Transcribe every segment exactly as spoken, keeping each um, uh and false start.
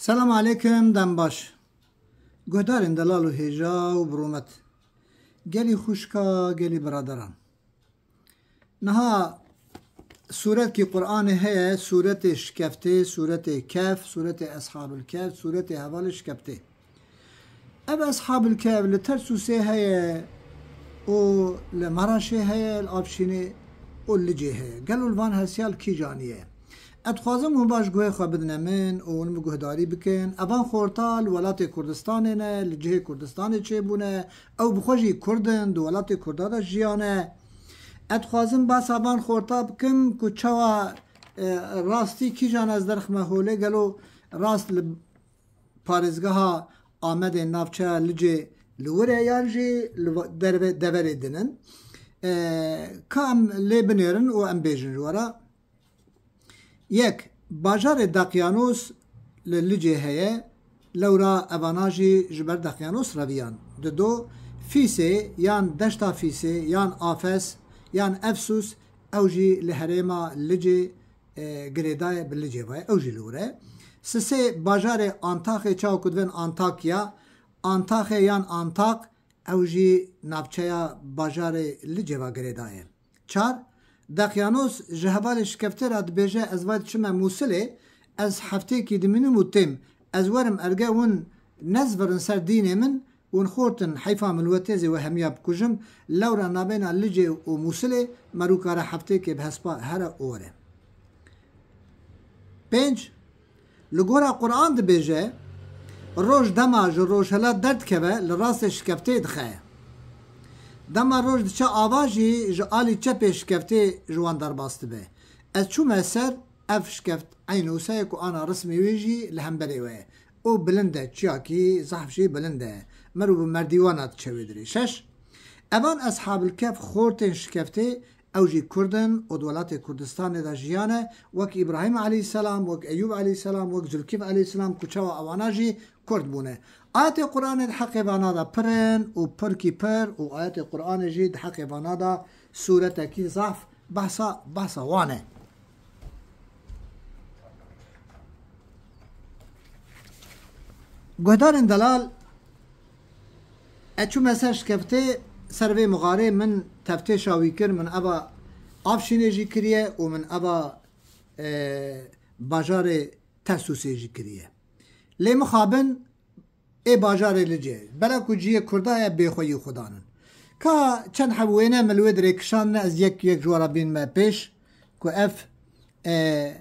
Selam aleykum, dem baş. Guhdarên delal û hêja û bi rûmet. Gelî xwişka, gelî biraderan. Niha sûretkî Qur'anê heye, sûretê şikeftê, sûretê Kehf, sûretê Eshabul Kehf, sûretê hevalê şikeftê. Ev Eshabul Kehf li Tersûsê heye û li Meraşê heye, li Avşînê û Licê heye. Gelo li van hersiya li kîjan ye? Ez dixwazim hûn baş guhê xwe bidine min û hûn min guhdarî bikin. Evan xorta li welatê Kurdistanê ne, li cihê Kurdistanê çêbûne. Ew bi xwe jî Kurd in, di welatê Kurda de jiyane. Ez dixwazim basa van xorta bikim ku çawa, e, rastî kîjan ez derxime holê, gelo rast li parêzgeha Amedê navçeya Licê li wir e yan jî li va-, derve-, deverê din in. E, ka em lê binêrin û em bêjin ji we re. Yek, bajarê Deqyanos li Licê heye, lewra evana jî ji ber Deqyanos reviyan. Dido, Fîsê yan deşta Fîsê yan Afes yan Efsûs, ew jî li herêma Licê, e, girêdayê, bi Licê ve ye, ew jî li wir e. Sisê, bajarê Antaxê, çawa ku divên Antakya, Antaxê yan Antaq, ew jî navçeya bajarê Licê ve girêdayê. Çar, Deqyanos ji hevalê şikeftê re dibêje, ez vay diçime Mûsilê, ez heftêkî dimînim û têm. Ez werim erge hûn nezvirin ser dînê min, hûn xortin, heyfa min we têzê we hemiya bikujim, lewra nabêna Licê û Mûsilê merûkare heftêkê bi hespa here û were. Pênc, Li gora Quran dibêje, roj dema ji rojhilat derdikeve, li rastê şikeftê dixe. Dema roj diçe ava jî ji alî çepê şikeftê ji wan derbas dibe. Ez çûme ser, ev şikeft eyn wisa ye ku ana rismê wê jî li hemberê we ye. Û bilind e, çiyakî zehf jî bilind e. Merû bi merdîwana diçe wê dirê. Şeş, evan Eshabil Kehf xortên şikeftê, ew jî Kurd in û di welatê Kurdistanê de jiyane, wek Îbrahîm aleyhisselam, wek Eyûb aleyhisselam, wek Zulkîf aleyhisselam, ku çawa ewana jî Kurd bûne. Ayetê Quranê di heqê vana de pir in û pirkî pir û ayetê Quranê jî di heqê vana de sûretekî zaf behsa, behsa wan e. Guhdarên delal, ez çûme ser şikeftê, ser vê mixarê min teftêşa wî kir, min eva Avşînê jî kiriye û min eva, e, bajarê Tersûsê jî kiriye. Lê mixabin ê bajarê Licê, bela ku cihê Kurda ye, bêxweyî xwedan in. Ka çend heb wêne min li wê dirê kişandine, ez yek yek ji we re bînime pêş, ku ev, e,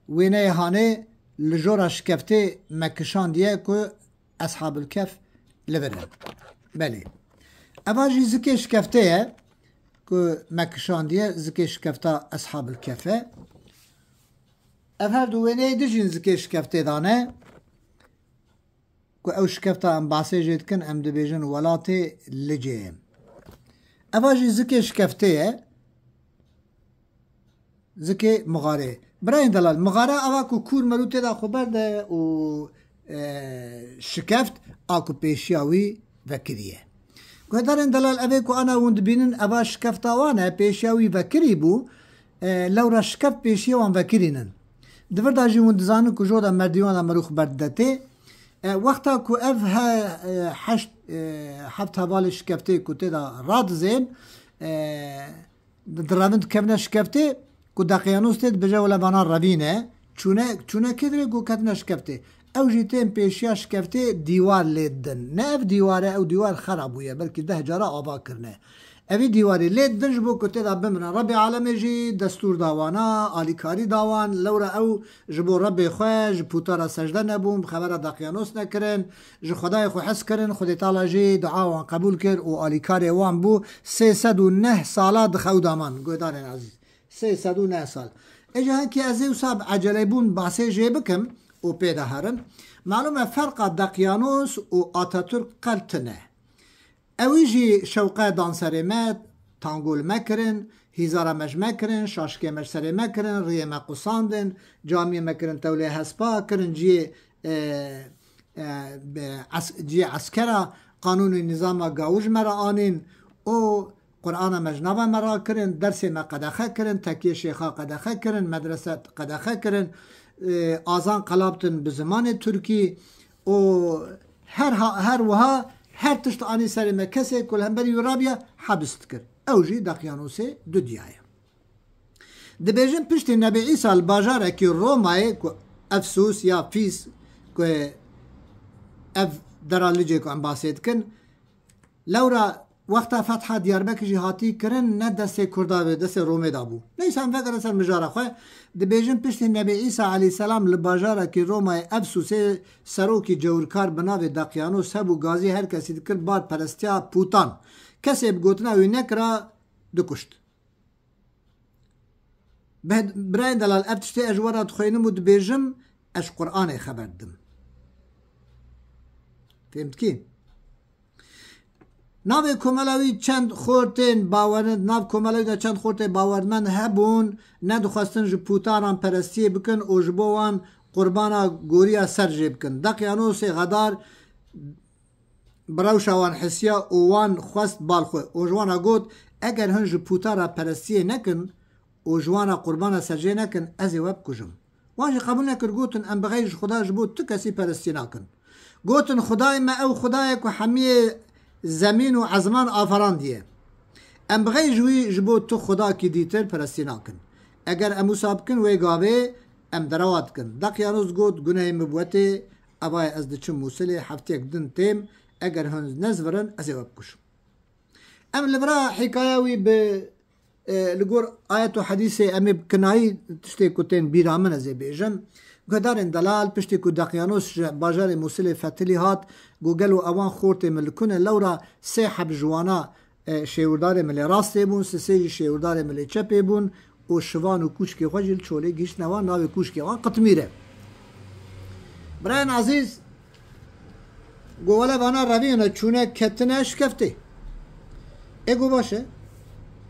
wêneyê hanê li jora şikeftê me kişandiye ku Eshabul Kehf li vir in. Belê. Eva jî zikê şikeftê ye ku me kişandiye, zikê şikefta Eshabul Kehf e. Ev her du wêneyê din jî zikê şikeftê dane. Ku ew şikefta em behsê jê dikin, em dibêjin welatê Licê. Eva jî zikê şikeftê ye. Zikê mixarê. Birayên delal, mixare eva ku kûr merû tê de xwe berde û, e, şikeft a ku pêşiya wî vekirî ye. Guhdarên delal, evê ku ana hûn dibînin, eva şikefta wan e, pêşiya wî vekirî bû, e, lewra şikeft pêşiya wan vekirî nin. Di vir de jî hûn dizanin ku jo de merdîwan de merû xwe berdide tê. E, wexta ku ev he-, e, heşt, e, heft hevalê şikeftê ku tê de radizên, e, di, direvin dikevine şikeftê, ku Deqyanos tê dibêje wele vana revîne, çûne, çûne kê dirê ku ketine şikeftê. Ew jî tên pêşiya şikeftê dîwar lê didin. Ne ev dîwar e, ew dîwar xera bûye, belkî deh cara ava kirine. Evî dîwarê lê didin ji bo ku tê de bimrin. Rebê alemê jî destûr da wana, alîkarî da wan, lewra ew ji bo Rebê xwe ji pûta re secde nebûn, bi xebera Deqyanos nekirin, ji Xwedayê xwe hez kirin, Xwedê Teala jî dua wan qebûl kir û alîkarê wan bû. Sê sed û neh sala di xew de man, guhdarên ezîz. Sê sed û neh sal. Êca hinkî ez ê wisa bi eceleyîbûn behsê jê bikim û pê de herim. Malûm e, ferqa Deqyanos û Atatürk qel tune. Ewî jî şewqe danserê me, tangol me kirin, hîzara me ji me kirin, şaşikê me ji serê me kirin, riyê me qusandin, camiyê me kirin tewlê hespa, kirin ciyê, e, e, be-, es-, ciyê eskera, qanûn û nîzama gawû ji me re anîn û Qur'ana me ji nava me rakirin, dersê me qedexe kirin, tekiyê şêxa qedexe kirin, medrese qedexe kirin, e, azan qelabtin bi zimanê Tirkî û her ha-, her wiha her tişt anî serê me, kesê ku li hemberî wî rabiya hebs dikir. Ew jî Deqyanosê Dudya ye. Dibêjin piştî Nebî Îsa li bajarekî Romayê ku Efsûs ya Fîs ku ev dera Licê ku em basê dikin, lewra wexta fetha Diyarbekir jî hatî kirin, ne destê Kurda ve, destê Romê de bû. Neyse, em vegere ser mijara xwe. Dibêjin piştî Nebî Îsa aleyhisselam li bajarekî Romayê Efsûsê serokî cewirkar bi navê Deqyanos hebû, gazî her kesî dikir bar perestiya pûtan. Kesê bi gotina wî nekira, dikuşt. Be-, birayên delal, ev tiştê ez ji we re dixwînim û dibêjim, ez ji Qur'anê xeber didim. Fêm dikî? Navê komela wî çend xortên bawer-, nav komela wî de çend xortê bawermend hebûn, nedixwestin ji pûtanan perestiyê bikin û ji bo wan qurbana goriya ser jê bikin. Deqyanosê Xedar bi rewşa wan hisiya û wan xwest bal xwe û ji wan re got, eger hûn ji pûta re perestiyê nekin û ji wan re qurbana serjê nekin, ez ê we bikujim. Wan jî qebûl nekir, gotin, em bi xeyr ji Xuda ji bo tu kesî perestî nakin. Gotin, Xudayê me ew Xuda ye ku hemiyê zemîn û ezman aferandiye. Em bi xeyr ji wî ji bo tu Xudakî dîtir perestî nakin. Eger em wisa bikin, wê gavê em derewa dikin. Deqyanos got, gunehê min bi we tê, eva ye ez diçim Mûsilê, heftiyek din têm, eger hûn nezvirin, ez ê we bikujim. Em li vira hîkaya wî bi, e, li gor ayet û hedîsê em ê bi kinayî tiştê ku tên bîra min ez ê bêjim. Guhdarên delal, piştî ku Deqyanos ji bajarê Mûsilê fetilî hat, got, gelo ewan xortê min li ku ne? Lewra sê heb ji wana, e, şêwirdarê milê rastê bûn, sisê jî şêwirdarê milê çepê bûn û şivan û kûçkê xwe jî li çolê gihîştine wan, navê kûçkê wan Qitmîr e. Birayên ezîz, got, wele vana reviyene çûne ketine şikeftê. Ê got, baş e.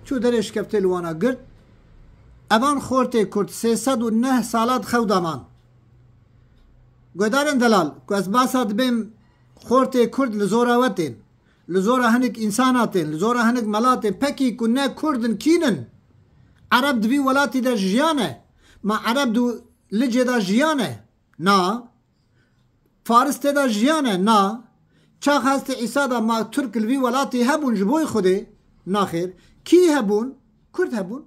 Çû derê şikeftê li wana girt. Evan xortê Kurd sê sed û neh sala di xew de man. Guhdarên delal, ku ez basa dibêm, xortê Kurd li zora we tên. Li zora hinik însana tên, li zora hinik mela tên. Pekî ku ne Kurd in, kîn in? Ereb di vî welatî de jiyane? Ma Ereb di Licê de jiyane? Na. Faris tê de jiyane? Na. Çax Hezretî Îsa de ma Tirk li vî welatî hebûn ji bo Xwedê? Naxêr. Kî hebûn? Kurd hebûn.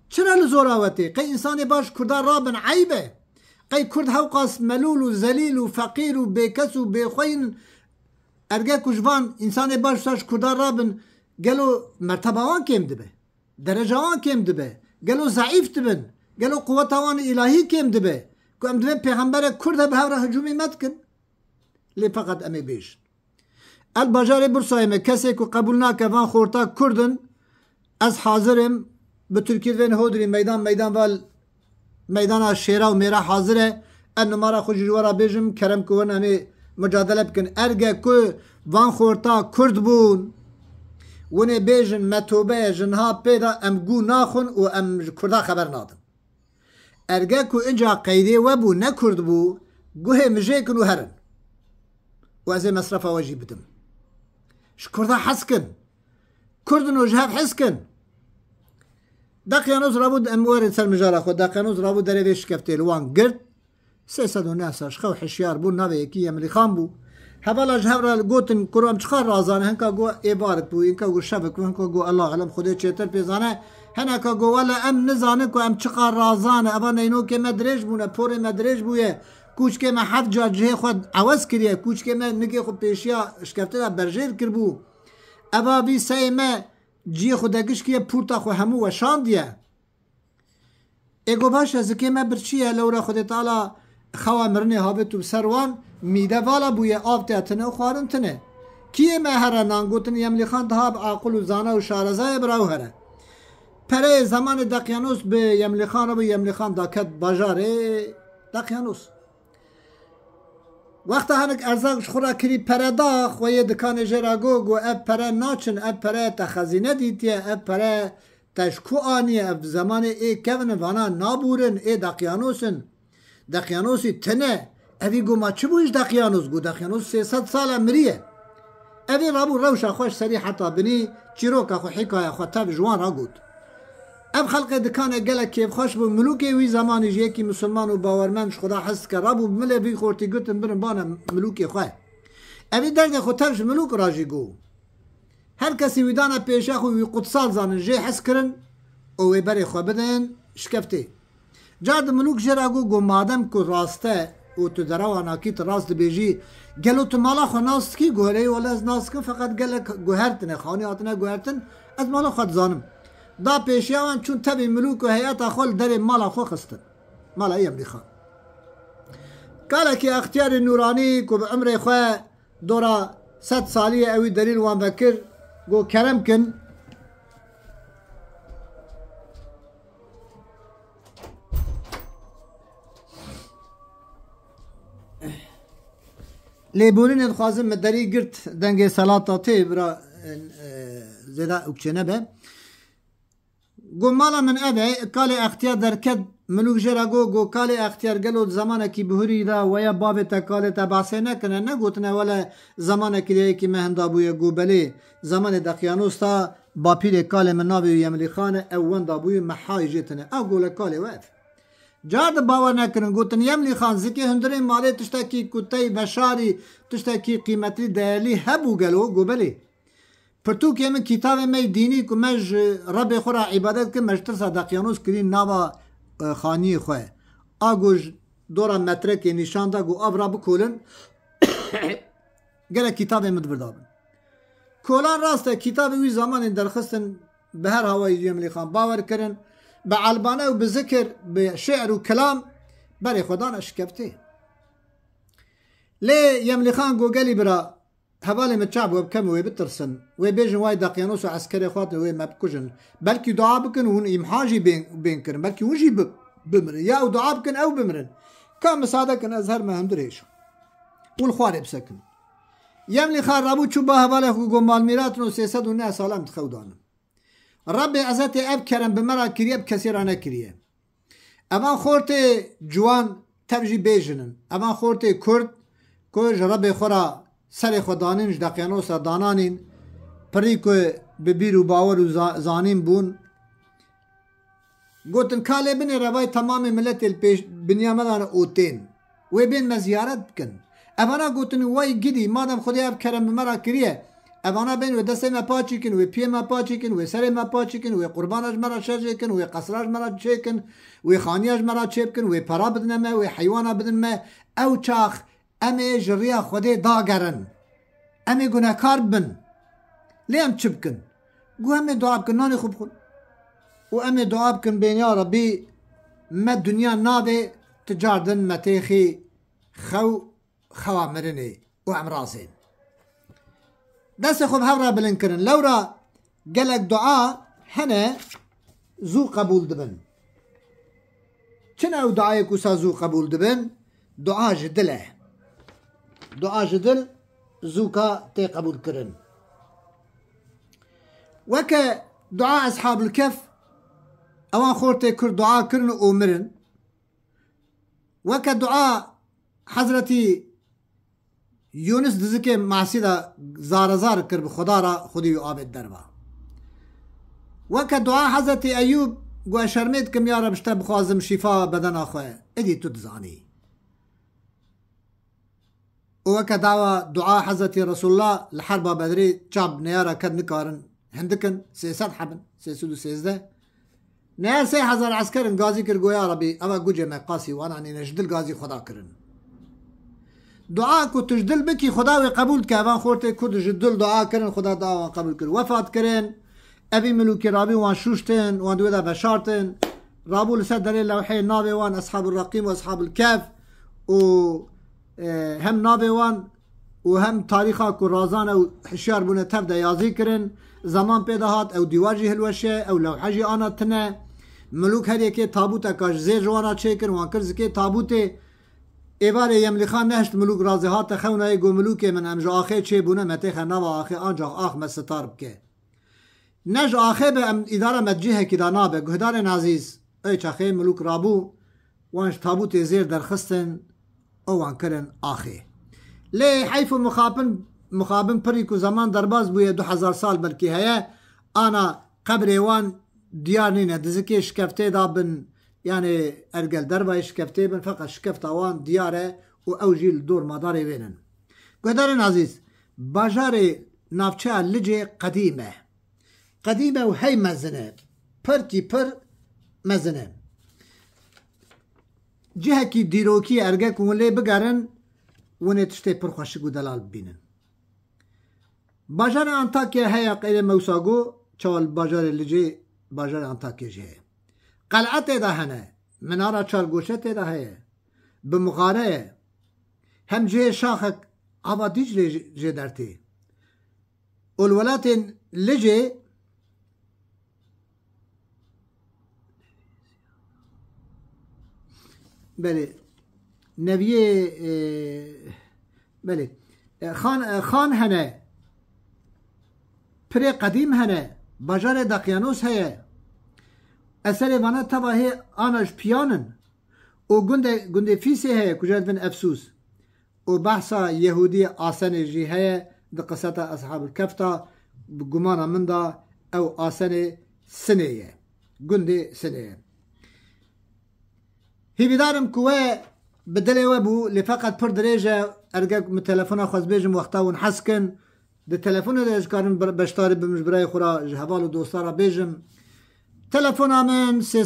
Çira li zora we tê? Qey însanê baş Kurda rabin eyb e? Qey Kurd hewqas melûl û zelîl û feqîr û bêkes û bêxwe in? Erge ku ji van însanê baş wisa ji Kurda rabin, gelo merteba wan kêm dibe? Dereca wan kêm dibe? Gelo zeîf dibin? Gelo quweta wan îlahî kêm dibe? Ku em divên pêxemberek Kurd hebe hev re hicûmê me dikin? Lê feqet em ê bêjin. El bajarê Bursayê me, kesê ku qebûl nake van xorta Kurd in, ez hazir im. Bi Tirkî divên hodrî meydan meydan val meydana şêra û mêra hazir e. Ez nimara xwe jî ji we re bêjim, kerem ku win em ê mucadele bikin. Erge ku van xorta Kurd bûn, winê bêjin me tobe ye, ji niha pê de em gû naxwin û em ji Kurda xeber nadin. Erge ku inca qeydê we bû, ne Kurd bû, guhê min jê kin û herin. Û ez ê mesrefa we jî bidim. Ji Kurda hez kin. Kurd in û ji hev hez kin. Deqyanos rabû, em werin ser mijara xwe. Deqyanos rabû derê vê şikeftê li wan girt. Sê sed û neh sal ji xew hişyar bûn, navê yekî Yemlîxan bû. Hevala ji hev re gotin, kuro em çiqar razan e, hinka got ê barik bû, hinka got şevik bû, hinka got Allahu alem, Xwedê çêtir pê zane. Hineka got wele em nizanin ku em çiqar razan e, eva neynokê me dirêj bûne, porê me dirêj bûye, kûçkê me heft car cihê xwe ewez kiriye, kûçkê me nikê xwe pêşiya şikeftê de berjêr kiribû. Eva vî seyê me ciyê xwe degişkiye, pûrta xwe hemû weşandiye. Ê got baş e, zikê me birçî ye, lewra Xwedê Teala xewa mirinê havêt û bi ser wan mîde vala bûye, av tê tine û xwarin tine. Kî yê me here nan? Gotin Yemlîxan diha bi aqil û zana û şareza ye, bira wî here. Pereyê zemanê Deqyanos bi Yemlîxan re bû, Yemlîxan daket bajarê Deqyanos. Wexta hinek erzaq ji xwe re kirî pere da, xweyê dikanê jê re got, got, ev pere naçin, ev pere te xezîne dîtiye, ev pere te ji ku aniye, ev zemanê ê kevin in, vana nabûrin, ê Deqyanos in. Deqyanosî tine. Evî got, ma çi bû ji Deqyanos? Got, Deqyanos sê sed sal e miriye. Evî rabû rewşa xwe ji serî heta binî, çîroka xwe, hîkaya xwe tev ji wan re got. Ev xelqê dikane gelek kêfxweş bû. Milûkê wî zemanî jî yekî misilman û bawermend ji Xweda hez dike. Rabû bi milê vî xortî gutin birin bane milûkê xwe. Evî derdê xwe tev ji milûk ra jî got. Her kesî wî dane pêşiya xwe wî qutsal zanin jê hez kirin û wê berê xwe bidin şikeftê. Car di milûk jê re got, got, madem ku rast e û tu derewa nakî tu rast dibêjî, gelo tu mala xwe nas dikî? Got, erê wele ez nas dikim, feqet gelek guher tine, xanî hatine guhertin, ez mala xwe dizanim. Da pêşiya wan çûn tevî milûk û heyeta xwe li derê mala xwe xistin. Mala Yemlî Xan. Kalekî extiyarê nûranî ku bi emrê xwe dora sed salî ye ewî delîl wan vekir, got, kerem kin. Lêborînê dixwazim min derî girt dengê selata tê bira, e, e, zêde ûkçe nebe. Got, mala min ev e, kalê extiyar derket, milûk jê re got, got, kalê extiyar gelo di zemanekî bihurî de weya bavê te kalê te behsê nekirine, negotine wele zemanekî de yekî me hinda bûye, got, belê, zemanê Deqyanos de bapîrê kalê min navê wî Yemlî Xan e, ew wenda bûye, me hay jê tine. A gole kalê we ev. Car di bawer nekirin, gotin, Yemlî Xan, zikê hundirê malê tiştekî ku tey veşarî, tiştekî qîmetlî, değerlî hebû gelo? Got, belê. Pirtûkê min, kitavê me yê dînî ku me ji Rebbê xwe re îbadet kir, me ji tirsa Deqyanos kirî nava, e, xaniyê xwe. A got ji dora metrekê nîşan da, got, av ra bikolin, gerek kitavê min di vir de bin. Kolan rast e, kitavê wî zamanên derxistin bi her hawayî Yemlî Xan bawer kirin, bi elbane û bi zikir, bi şi'r û kilam berê xwe dane şikeftê. Lê Yemlî Xan got, gelî bira, hevalê min çav we bikem û wê bitirsin. Wê bêjin, way Deqyanos û eskerê xwe hatin wê me bikujin. Belkî dua bikin û hûn îmha jî bên, bên kirin. Belkî hûn jî bi-, bimirin. Ya ew dua bikin, ew bimirin. Ka misade kin, ez her me hundir hêşim. Û li xwarê bisekin. Yemlî Xan rabû çû ba hevalê xwe, got, malmîratin û sê sed û neh sal em di xew danin. Rebbê Ezetê ev kerem bi me re kiriye, bi kesî re nekiriye. Evan xortê ciwan tev jî bêjin in. Evan xortê kurd ku ji Rebbê xwe re serê xwe danîn, ji Deqyanos re dananîn, pirî ku bi bîr û bawer û za-, zanîn bûn. Gotin, ka lê binêre vay temamê miletê li pêş biniya me dane û tên. Wê bên me ziyaret bikin. Evana gotin, way gidî, madem Xwedê ev kerem bi me re kiriye, evana bên wê destê me paçî kin, wê piyê me paçî kin, wê serê me paçî kin, wê qurbana ji me re şer jê kin, wê qesra ji me re çê kin, wê xaniya ji me re çê bikin, wê pera bidine me, wê heywana bidin me. Ew çax em ê ji riya Xwedê dagerin. Em ê gunehkar bibin. Lê em çi bikin? Got, em ê dua bikin, nanê xwe bixwin. Û em ê dua bikin, bên ya Rebî, me dinya navê, tu car din me têxî xew, xewa mirinê û em razên. Destê xwe bi hev re bilind kirin. Lewra gelek dua hene zû qebûl dibin. Çi ne ew duayê ku sa zû qebûl dibin? Dua ji dil e. Dua ji dil zûka tê qebûl kirin. Weke dua Eshabul Kef, ewan xortê Kurd dua kirin û mirin. Weke dua Hezretî Yûnis di zikê Masî de zarezar kir bi Xweda re, Xwedî wî avêt derva. Weke dua Hezretî Eyûb got, ez şermê dikim ya Reb ji te bixwazim şîfa bedena xwe. Êdî tu dizanî. Û weke dawa dua Hezretî Resulullah li herba Bedrê çap neyara ket nikarin hindikin, sê sed hebin, sê sed û sêzdeh. Neya sê hezar esker in gazî kir, got, ya Rebî, eva gucê me qasî wana nîne, ji dil gazî Xweda kirin. Dua ku tu ji dil bikî, Xweda wê qebûl dike. Evan xortê Kurd ji dil dua kirin, Xweda dua wan qebûl kir. Wefat kirin, evî milûkê rabî wan şûştin, wan di wê de veşartin. Rabû li ser derê lewhê navê wan Eshabul Reqîm û Eshabul Kef û, e, hem navê wan û hem tarîxa ku razan ew hişyar bûne tev de yazî kirin, zeman pê de hat, ew dîwar jî hilweşe, ew lewhe jî ana tine. Milûk her yekê tabûteka ji zêr ji wana çêkir, wan kir zikê tabûtê. Êvarê Yemlîxan nehişt milûk razê hate xewnayê, got, milûkê min, em ji axê çêbûne, me têxe nava axê, ancax ax me sitar bike. Ne ji axê be, em îdara me cihekî da nabe. Guhdarên ezîz, ey çaxê milûk rabû, wan ji tabûtê zêr derxistin û wan kirin axê. Lê heyf û mixabin, mixabin pirî ku zeman derbas bûye, du hezar sal belkî heye, ana qebrê wan diyar nîne. Dizikê şikeftê da bin, yanî ergel dervayê şikeftê bin, feqet şikefta wan diyar e û ew jî li dor madarê wê nin. Guhdarên ezîz, bajarê navçeya Licê qedîm e. Qedîm e û hey mezin e. Pirkî pir mezin e. Cihekî dîrokî erge ku hûn lê bigerin, hûn ê tiştê pir xweşik û delal bibînin. Bajarê Antakya heye, qeydê me wisa got, çawa li bajarê Licê, bajarê Antakya jî heye. Qel'e tê de hene, minara çar goşe tê de heye. Bi mixare ye. Hem cihê şaxek ava Dîclê jê, jê dertê. Û li welatên Licê, belê, neviyê, e, belê, e, xan, e, xan hene, pirê qedîm hene, bajarê Daqyanos heye. Eserê vana teva hê ana ji piyan in. Û gundê, gundê Fîsê heye, kuja dibin Efsûs. Û behsa Yehûdiyê Asenê jî heye, di qiseta Eshabul Kef de, bi gumana min de ew Asenê Sinê ye. Gundê Sinê ye. Hîvîdar im ku we bi dilê we bû, lê feqet pir dirêj e, erge min telefona xwe ez bêjim wexta hûn hez kin, di telefonê de ez karim bir-, beşdarî bim ji birayê xwe re, ji heval û dosta re bêjim. Telefona min sê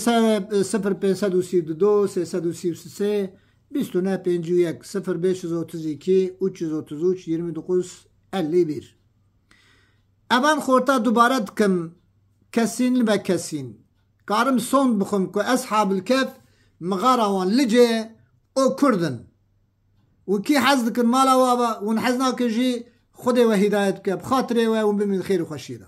sifir pênc sed û sî û du, sê sed û sî û sê, bîst û neh pêncî û yek, sifir pênc sed û otuz iki, üç yüz otuz üç, yirmi dokuz elli bir. Evan xorta dubare dikim, kesîn li me kesîn. Karim sond bixwim ku Eshabul Kef mixara wan Licê û Kurd in. Û kî hez dikin mala we ava, hûn hez nakin jî Xwedê we hîdayet bike, bi xatirê we hûn bimîn xêr û xweşiyê de.